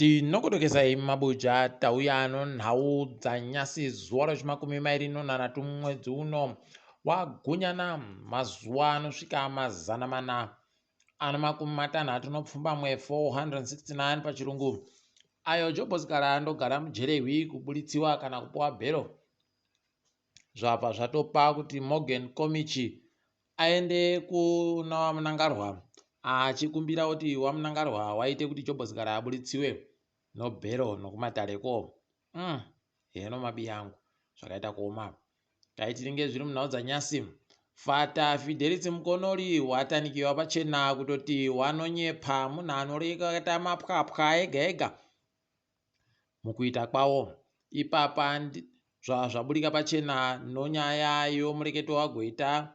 Tinokudokesai mabuja tauya nonhau dzanyasi zuva rechimakumi mairi nonhanhatu mwedzi uno wagunyana mazuva anosvika 469 469 pachirungu ayo Jobho Sikhala andogara mujere hwi kubuditsiwa kana kupuwa bhero zvabva zvatopa kuti Morgan Komichi aende kuna VaMnangarwa achikumbira kuti VaMnangarwa waite kuti Jobho Sikhala abuditsiwe nobhero nokumatareko. Heno mabiya angu zvakaita kuoma. Dai tinenge zviri munhau dzanyasi. Fata Fidelis Mukonori watanikiwa pachena kutoti wanonyepa munhu anoreketa mapwapwa ega ega mukuita kwawo. Ipapa zvaburika pachena nonyaya yomureketo wagoita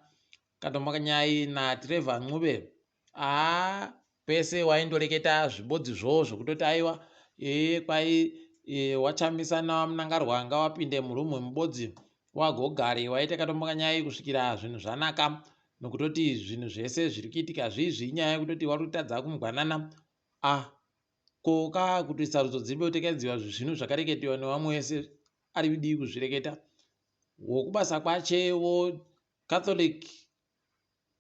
Katomakanyai naTrevor Ncube. Haa pese waindoreketa zvibodzi zvo zvekutoti aiwa ee kwai e, wachamisa naMnangarwa ngawapinde murumu mubodzi wagogare waita Katomakanyai kusvikira zvinhu zvanaka nokutoti zvinhu zvese zviri kuitika zvizvi inyaya yekutoti wari kutadza kumugwanana ah Ko ka kuti sarudzo dzimbotekaidziwa zvinhu zvakareketiwa nevamwe vese ari kudii kuzvireketa wokubasa kwache wo Catholic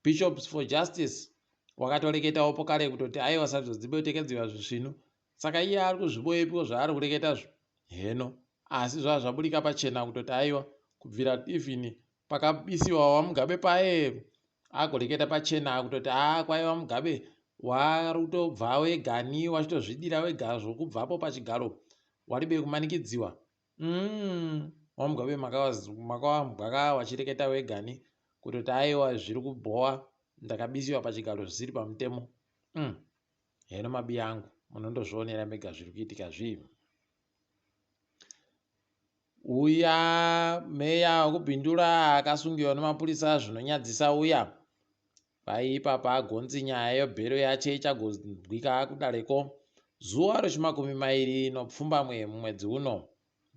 Bishops for Justice wakatoreketawo pokare kutoti aiwa sarudzo dzimbotekaidziwa zvisvinu saka iye ari kuzviboepiwo zvaari kureketa zvo heno asi zvava zvaburika pachena kutoti aiwa kubvira even pakabisiwa wamugabe paye agoreketa pachena kutoti haa kwaiva mugabe wari kutobva wegani wachitozvidira wega zvokubvapo pachigaro waribe kumanikidziwa wamugabe makawambwaka wachireketa wegani kutoti aiwa zviri kubhowa ndakabisiwa pachigaro zvisiri pamutemo heno mabiya angu munondozvionera mega zviri kuitika zvii Uya meya wekuBindura akasungiwa nemapurisa zvinonyadzisa uya. Kwai ipapa agonzi nyaya yebhero yache ichagonzwika kudareko zuva rechimakumi mairi nopfumbamwe mumwedzi uno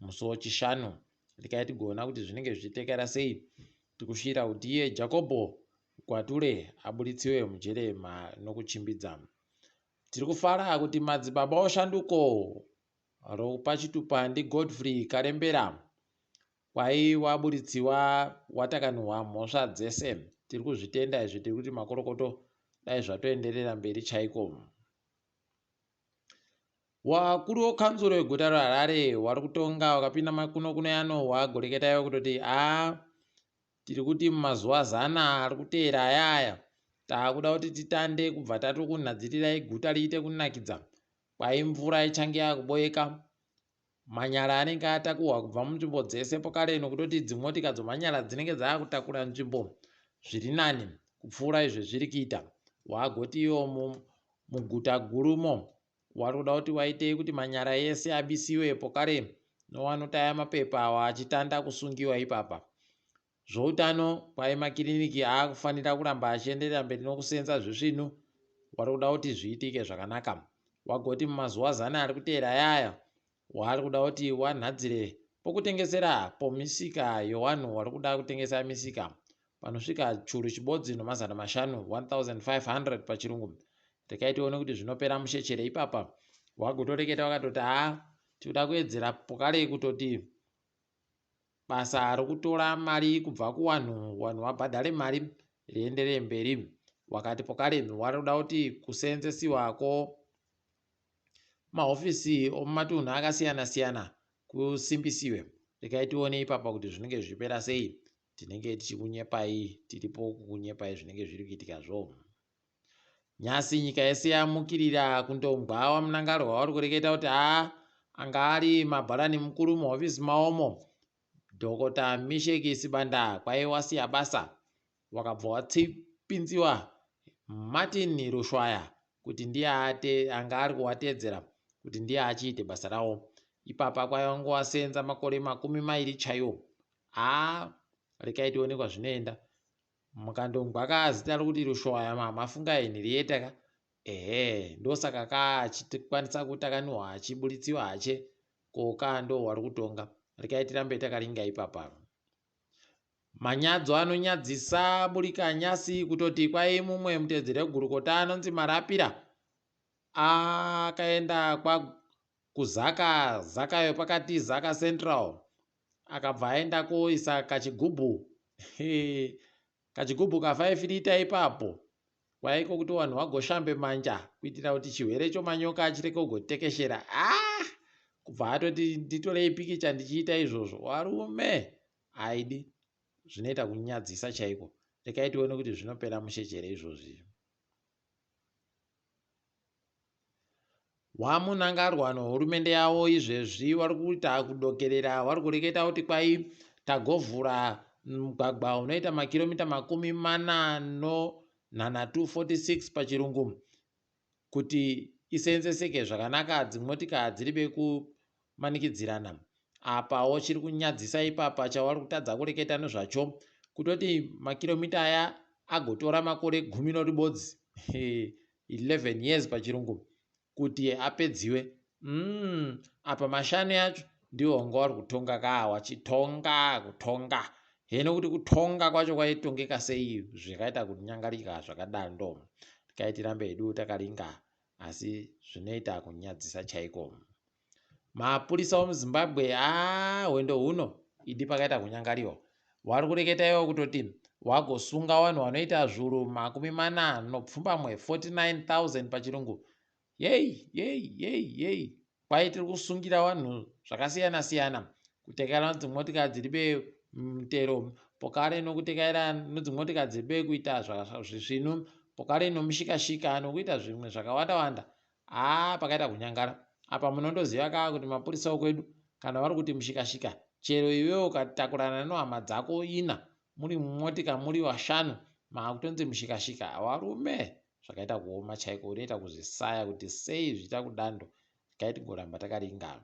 musi weChishanu. Rekai tigoona kuti zvinenge zvichitekera sei. Tikushuvira kuti iye Jakobho Gwature aburitsiwe mujere nokuchimbidza. Tiri kufara kuti madzibaba oshanduko Rokupa chitupa ndiGodfrey Karembera. Kwai waburitsiwa watakanuhwa mhosva dzese. Tiri kuzvitenda izvi tiri kuti makorokoto dai zvatoenderera mberi chaiko. Wakuru wekanzuro yeguta reHarare wari kutonga wakapinda makuno kuno yano wagoreketa iwe kutoti haa tiri kuti mumazuva zana ari kuteera aya aya taakuda kuti titande kubva tatokunhadzirirai guta riite kunakidza Kwai mvura ichange yakuboeka, manyara anenge atakuhwa kubva munzvimbo dzese pokare nokutoti dzimotika dzomanyara dzinenge dzakutakura nzvimbo zviri nani kupfuura izvo zviri kuita. Wagoti iwo muguta gurumo wari kuda kuti waitei kuti manyara ese abisiwe pokare nowanotaya mapepa awa achitanda kusungiwa ipapa. Zvoutano kwai makiriniki aakufanira kuramba achienderera mberi nokusenza zvisvinu wari kuda kuti zviitike zvakanaka. Wagoti mumazuva zana ari kuteera ayaya waari kuda kuti wanhadzire pokutengesera pomisika yowanhu wari kuda kutengesa misika panosvika churu chibodzi nomazana mashanu 1500 pachirungu. Rekai tione kuti zvinopera mushe chere ipapa. Wagotoreketa wakatoti haa tikuda kuedzera pokare kutoti Basa rokutora mari kubva kuwanhu, wanhu wabhadhare mari rienderere mberi. Wakati pokare waroda kuti kuseenzesiwa ko mahofisi omumatunhu akasiyana siyana kusimbisiwe. Regai tione ipapa kuti zvinenge zvichipera sei. Tinenge tichikunyepai, tiripo kukunyepai zvinenge zviri kuitika zvo. Nhasi nyika yese yamukirira kundombwa waMnangarwa wari kureketa kuti haa anga ari mabharani mukuru muhofisi mawomo Dhokota Misheki Sibanda kwai wasiya basa wakabva watsipinziwa Martin Rushwaya kuti ndiye ate anga ari kuwateedzera kuti ndiye achiite basa rawo ipapa kwai wanga wasenza makore 20 chaiwo haa rekai tione kwazvinoenda Mukandongwa ka zita rokuti Rushwaya mafunga Henrietta ka ehe ndosaka ka achikwanisa kutakanuhwa achiburitsiwa hache ko ka ndo wari kutonga rekai tirambe takaringa ipapa. Manyadzo anonyadzisa burika nyasi kutoti kwai mumwe mutevedzeri wegurukota anonzi Marapira akaenda kwa KuZaka, Zaka yepakati, Zaka Central. Akabva aenda koisa kachigubhu kachigubhu ka5 lita ipapo kwaiko kuti vanhu vagoshambe manja kuitira kuti chirwere chomanyoka chirege kugotekeshera. Ah! Kubva atoti nditorei pikicha ndichiita izvozvo. Varume haidi zvinoita kunyadzisa chaiko. Rekai tione kuti zvinopera mushe chere izvozvi. VaMunangarwa nehurumende yavo izvezvi vari kuita kudokerera vari kureketa kuti kwai tagovhura mugwagwa unoita makiromita 43 46 pachirungu kuti iseenzeseke zvakanaka dzimotika dziribe kumanikidzirana. Apawo chiri kunyadzisa ipapa chavari kutadza kureketa nezvacho kutoti makiromita aya agotora makore gumi noribodzi 11 years pachirungu kuti apedziwe apa mashanu yacho ndiwo wanga wari kutonga kaa wachitonga kutonga heno kuti kutonga kwacho kwaitongeka sei zvakaita kunyangarika zvakadando tikai tirambe hedu takaringa asi zvinoita kunyadzisa chaiko. Mapurisa omuZimbabwe haa hwendo huno idi pakaita kunyangariwa. Wari kureketa iwo kutoti wagosunga vanhu vanoita zvuru 48 49,000 pachirungu. Yei yei yei yei kwai tiri kusungira vanhu zvakasiyana siyana kutekaira dzimotika dziri bemutero pokare nokutekaira nedzimotika dziri bekuita zvisvinu pokare nomushikashika nokuita zvimwe zvakawanda wanda. Haa pakaita kunyangara apa munondoziva kaa kuti mapurisa okwedu kana vari kuti mushikashika chero iwewe ukatakurana nohama dzako ina muri mumotika muri washanu maakutonzi mushikashika varume zvakaita kuoma chaiko unoita kuzvisaya kuti sei zvichiita kudando regai tingoramba takaringana.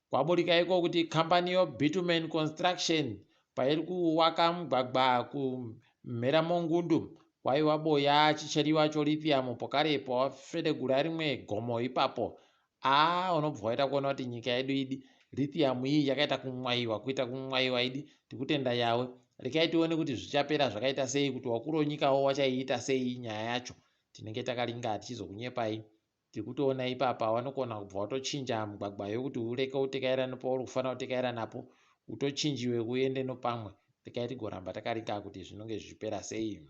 Kwaburika iko kuti kambani yoBitumen Construction pairi kuwaka mugwagwa kumhera Mongundu kwaiwa boya chicheriwa cholithium pokarepo wafedegura rimwe gomo ipapo. Aa unobva waita kuona kuti nyika yedu idi lithium iyi yakaita kumwaiwa kuita kumwaiwa idi tikutenda yawe. Rekai tione kuti zvichapera zvakaita sei kuti wakuru wenyikawo wachaiita sei nyaya yacho. Tinenge takaringa tichizokunyepai. Tiri kutoona ipapa wanokona kubva watochinja mugwagwa yokuti ureke utekaira nepauri kufanira kutekaira napo utochinjiwe uende nopamwe. Rekai tigoramba takarika kuti zvinonge zvichipera sei.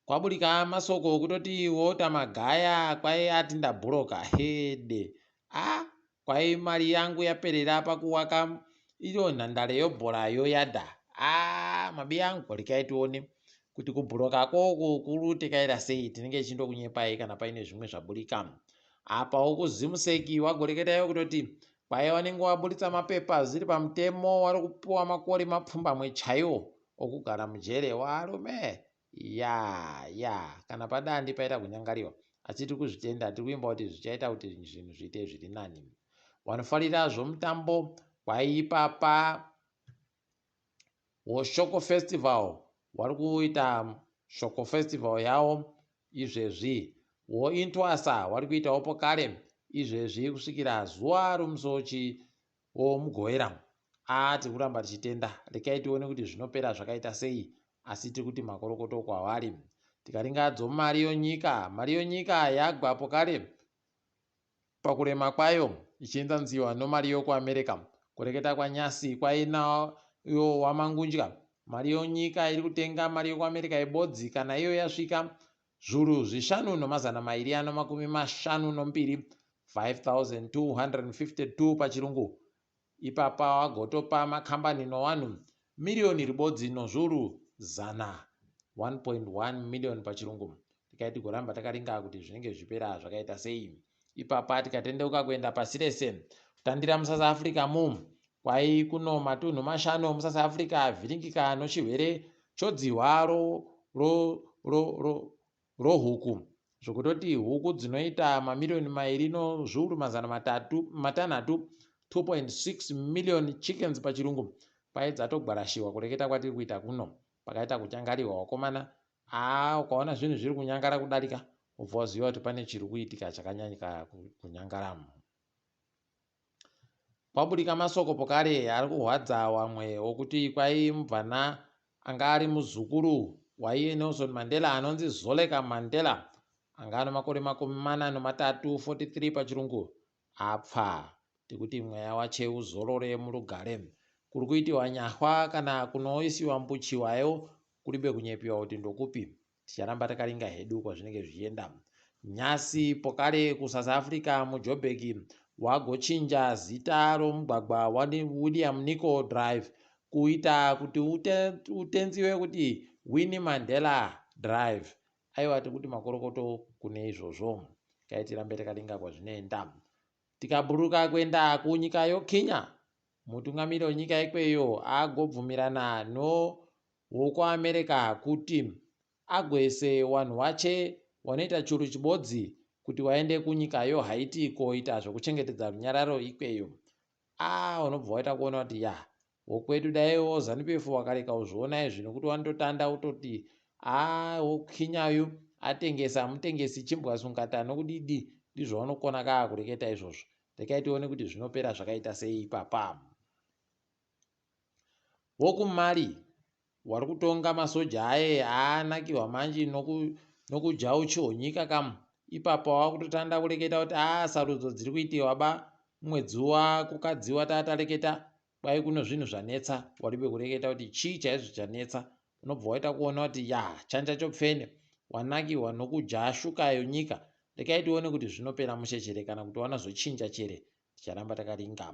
Kwaburika masoko okutoti Walter Magaya kwai ati ndabhuroka hede ah Kwai mari yangu yaperera pakuwaka iyo nhandare yobhora yoyadha. Aah mabi angu rekai tione kuti kubhuroka koko kurutekaira sei tinenge tichindokunyepai kana paine zvimwe zvaburika. Apawo kuZimsec wagoreketa iwe kutoti kwai wanenge waburitsa mapepa zviri pamutemo wari kupiwa makore mapfumbamwe chaiwo okugara mujere warume Yaa yaa kana padandi paita kunyangariwa asi tiri kuzvitenda tiri kuimba kuti zvichaita kuti zvinhu zviite zviri nani. Wanofarira zvomutambo kwaipapa woShoko Festival wari kuita Shoko Festival yawo izvezvi. WoIntwasa wari kuitawo pokare izvezvi kusvikira zuva romusi woMugovera. Aa tiri kuramba tichitenda rekai tione kuti zvinopera zvakaita sei asi tiri kuti makorokoto kwavari. Tikaringa dzomari yonyika, mari yonyika yagwa pokare pakurema kwayo ichienzanisiwa nomari yokuAmerica. Kureketa kwaNyasi kwainayo waMangundya, mari yonyika iri kutenga mari yokuAmerica ibodzi kana iyo yasvika zvuru 5252, 5252 pachirungu. Ipapa wagotopa makambani nowanhu miriyoni ribodzi nozvuru zana, 1.1 million pachirungu. Tikai tigoramba takaringa kuti zvinenge zvichipera zvakaita sei. Ipapa tikatendeuka kuenda pasi rese kutandira muSouth Africa mu kwai kuno matunhu mashanu omuSouth Africa avhiringika nochirwere chodzihwa ro, ro, ro, ro, rohuku zvokutoti huku dzinoita mamiriyoni mairi nozviuru mazana matatu, matanhatu 2.6 million chickens pachirungu kwai dzatogwarashiwa kureketa kwatiri kuita kuno pakaita kuchangariwa wakomana aa ukaona zvinhu zviri kunyangara kudarika ubva waziva kuti pane chiri kuitika chakanyanyika kunyangara. Kwaburika masoko pokare ari kuhwadza wamwe okuti kwai mubvana anga ari muzukuru waiye Nelson Mandela anonzi Zoleka Mandela anga ano makore 43, 43 pachirungu, apfa. Tikuti mweya wache uzorore murugare. Kuri kuitiwa nyahwa kana kunoisiwa mbuchiwayo kuribe kunyepiwa kuti ndokupi. Ticharamba takaringa hedu kwazvinenge zvichienda. Nyasi pokare kuSouth Africa muJoburg wagochinja zita romugwagwa waWilliam Nicol Drive kuita kuti utenziwe kuti Winnie Mandela Drive. Aiwa tikuti makorokoto kune izvozvo. Kai tirambe takaringa kwazvinoenda. Tikabhururuka kuenda kunyika yoKenya, mutungamiri wenyika ikweyo agobvumirana nowokuAmerica kuti agoise wanhu wache wanoita churu chibodzi kuti waende kunyika yoHaiti koita zvokuchengetedza runyararo ikweyo. Aah unobva waita kuona kuti yah wokwedu dai wo Zanu-PF wakareka kuzviona izvi nokuti wanototanda kutoti aah wokinyayu atengesa mutengesi chimbwasungata nokudidi ndizvo wanokona kaa kureketa izvozvo. Rekai tione kuti zvinopera zvakaita sei ipapa. WokuMali wari kutonga masoja aye aanakiwa manji nokudya uchi hwonyika kamu ipapa wakutotanda kureketa kuti aa sarudzo dziri kuitiwa ba mwedzi wakukadziwa taatareketa kwai kuno zvinhu zvanetsa waribe kureketa kuti chii chaizvo chanetsa unobva waita kuona kuti ya chanja chopfene wanakiwa nokudya shuka yonyika rekai tione kuti zvinopera mushe chere kana kuti wanazochinja chere ticharamba takaringa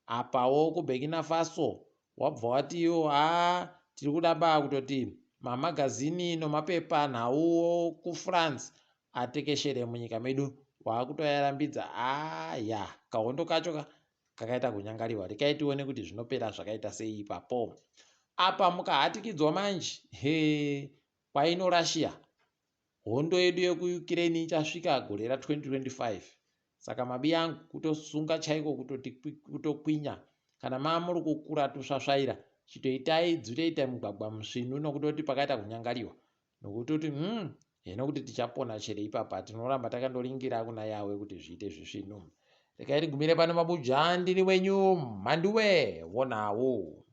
Apawo kuBurkina Faso wabva wati iwo haa tiri kuda ba kutoti mamagazini nomapepa nhau kuFrance atekeshere munyika medu wakutoyarambidza haa ya kahondo kacho ka kakaita kunyangariwa rekai tione kuti zvinopera zvakaita sei ipapo apa mukahatikidzwa manje he kwaino Russia Hondo yedu yekuUkraine ichasvika gore ra 2025 saka mabiyangu kutosunga chaiko kutoti kutokwinya kana maa muri kukura tusvasvaira chitoitai dzutoita mugwagwa musvinu nokutoti pakaita kunyangariwa nokutoti umm heno kuti tichapona chere ipapa tinoramba takandoringira kuna Yawe kuti zviite zvisvinu. Regai tigumire pano mabuja ndini wenyu Mhanduwe wonawo.